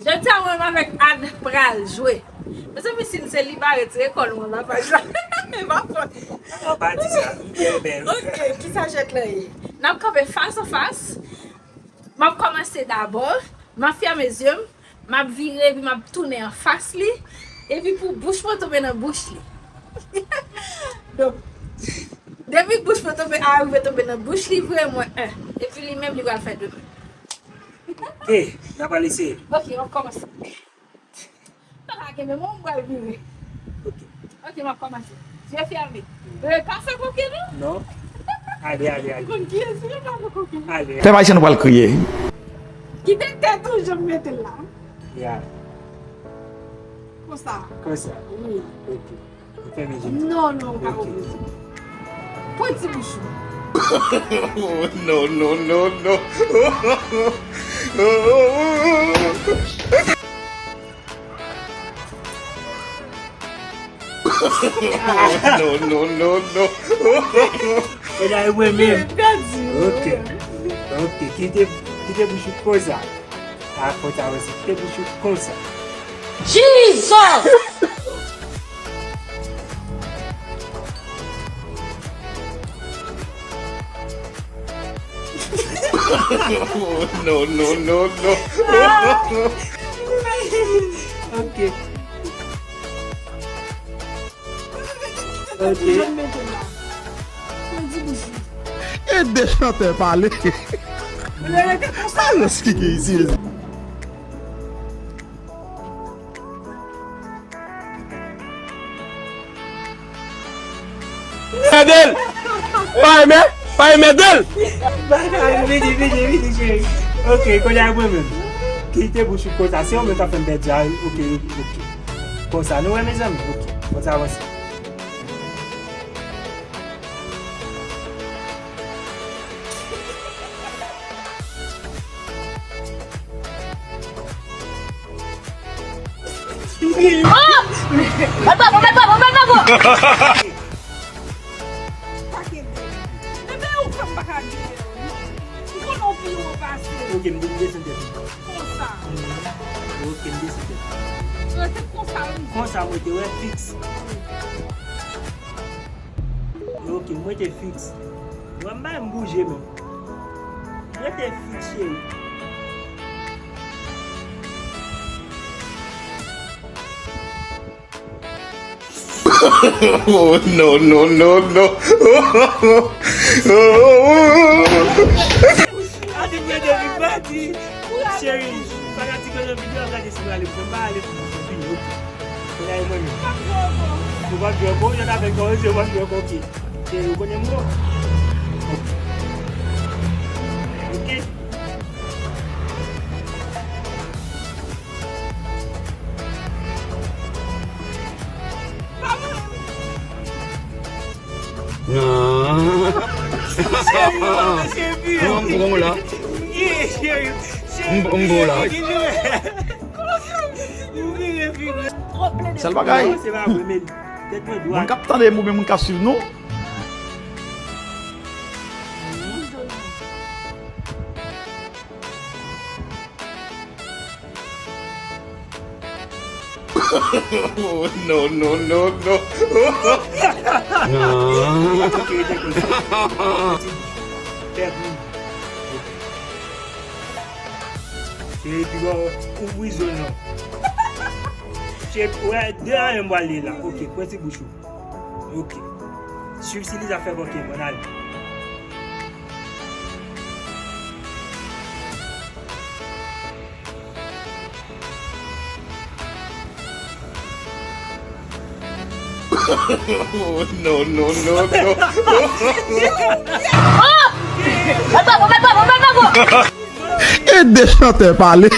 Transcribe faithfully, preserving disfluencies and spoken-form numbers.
Jodi a, mwen menm avèk Ad pral jwe. Mezanmi, si n se li, pa retire kò nou anba paj la. E pa fòt. Non, pa di sa. M byen bèl. Ok, kisa jwèt la ye? N ap kanpe fas an fas. M ap kòmanse dabò. M ap fèmen zye m. M ap vire, epi m ap tounen anfas li. Epi pou bouch mwen tonbe nan bouch li. Donk, depi bouch mwen tonbe, a rive tonbe nan bouch li, vre mwen en. Epi li menm, li pral fè de menm. Ok, n a pral eseye. Ok, n ap kòmanse. Pa lage men mwen, m pral vire. Ok. Ok, m ap kòmanse. Zye fèmen. E, pa fè koke, non? Non. Ale, ale, ale. Konn kiyès li, pa fè koke. Ale. Pèp ayisyen, nou pral kriye. Kite tèt ou, jan m mete l la. Ya. Konsa. Konsa. Wi. Ok. Fèmen je m. Non, non, ou pa oblije. Pran ti bouch ou. Oh, non, non, non, non. Oh, non, non, non, non. E la, e mwen menm. Ok. Ok, kite, kite bouch ou konsa. A, fò sa wè si te bouch ou konsa. Jesus! Oh, non, non, non, non. Ok. Ok. E de chantè pale. Alòs ki gen isi. Mèdèl! Pa renmen, pa renmen mèdèl! Vini, vini, vini, cheri. Ok, kounye a mwen menm. Kite bouch ou konsa, se ou menm k ap fè m pèdi a, ok, ok. Konsa, nou wè, mezanmi? Ok, konsa avanse. Oh! Mèt pa bon, mèt pa bon, mèt pa bon! Pa kenbe. Bebe, ou fè m pa ka genyen w, non. Ou konnen w pi wo pase m. Ok, m desann tèt ou. Konsa. Ok, m desann tèt ou. Rete konsa, wi. Konsa, mwen te wè fiks. Ok, mwen te fiks. Mwen m pa m bouje menm. Mwen te fiks, cheri. Oh, non, non, non, non. Ate mwen depi pati. Cheri, fanatik yo nan videyo ap gade si m ale pou m pa ale pou m vini, ok. Kounye a e mwen menm. Ou p ap jwe ankò, ou jwenn avèk mwen, ou jwe, ou p ap jwe ankò, ok. Cheri, ou konnen m bon. Ok. Non. Non, m pran w la. M, m pran w la. Sèl bagay. Moun k ap tande m oubyen moun k ap swiv nou. Oh, non, non, non, non. Non. Se pi bon, ouvri zòn nan. Se, wè, de a menm pral ye la. Ok, pran ti bouch ou. Ok. Swiv si li zafè bòkè, mwen ale. Oh, non, non, non, non. Oh! Mèt pa bon, mèt pa bon, mèt pa bon. E de chantè pale.